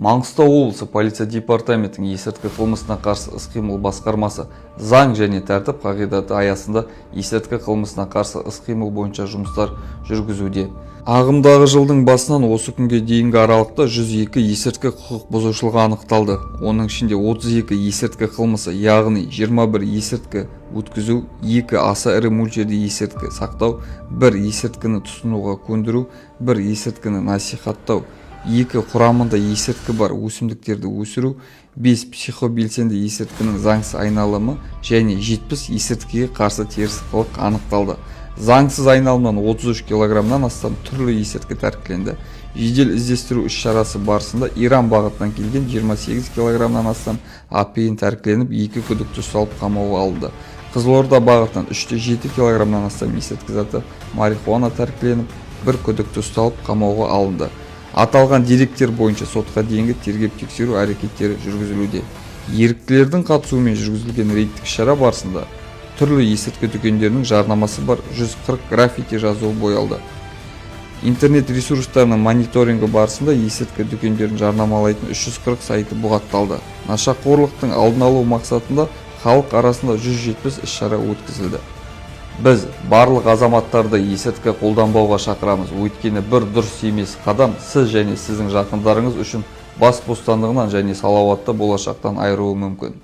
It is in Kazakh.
Маңғыстау облысы полиция департаментінің есірткі қылмысына қарсы іс-қимыл басқармасы заң және тәртіп қағидаты аясында есірткі қылмысына қарсы іс-қимыл бойынша жұмыстар жүргізуде. Ағымдағы жылдың басынан осы күнге дейінгі аралықта 102 есірткі құқық бұзушылығы анықталды. Оның ішінде 32 есірткі қылмысы, яғни 21 есірткі өткізу, 2 аса ірі мөлшерде есірткі сақтау, 1 есірткіні тұтынуға көндіру, 1 есірткіні насихаттау, 2 құрамында есірткі бар өсімдіктерді өсіру, 5 психобелсенді есірткінің заңсыз айналымы және 70 есірткіге қарсы теріс қылық анықталды. Заңсыз айналымнан 33 килограммнан астам түрлі есірткі тәркіленді. Жедел іздестіру іс-шарасы барысында Иран бағытынан келген 28 килограммнан астам апиын тәркіленіп, екі күдікті ұсталып, қамауға алынды. Қызылорда бағытынан 3,7 килограммнан астам есірткі заты марихуана тәркіленіп, бір күдікті ұсталып, қамауға алынды. Аталған деректер бойынша сотқа дейінгі тергеп-тексеру әрекеттері жүргізілуде. Еріктілердің қатысуымен жүргізілген рейдтік шара барысында түрлі есірткі дүкендерінің жарнамасы бар 140 граффити жазуы боялды. Интернет ресурстарының мониторингі барысында есірткі дүкендерін жарнамалайтын 340 сайты бұғатталды. Нашақорлықтың алдын алу мақсатында халық арасында 170 іс-шара өткізілді. Біз барлық азаматтарды есірткі қолданбауға шақырамыз, өйткені бір дұрыс емес қадам сіз және сіздің жақындарыңыз үшін бас бостандығынан және салауатты болашақтан айыруы мүмкін.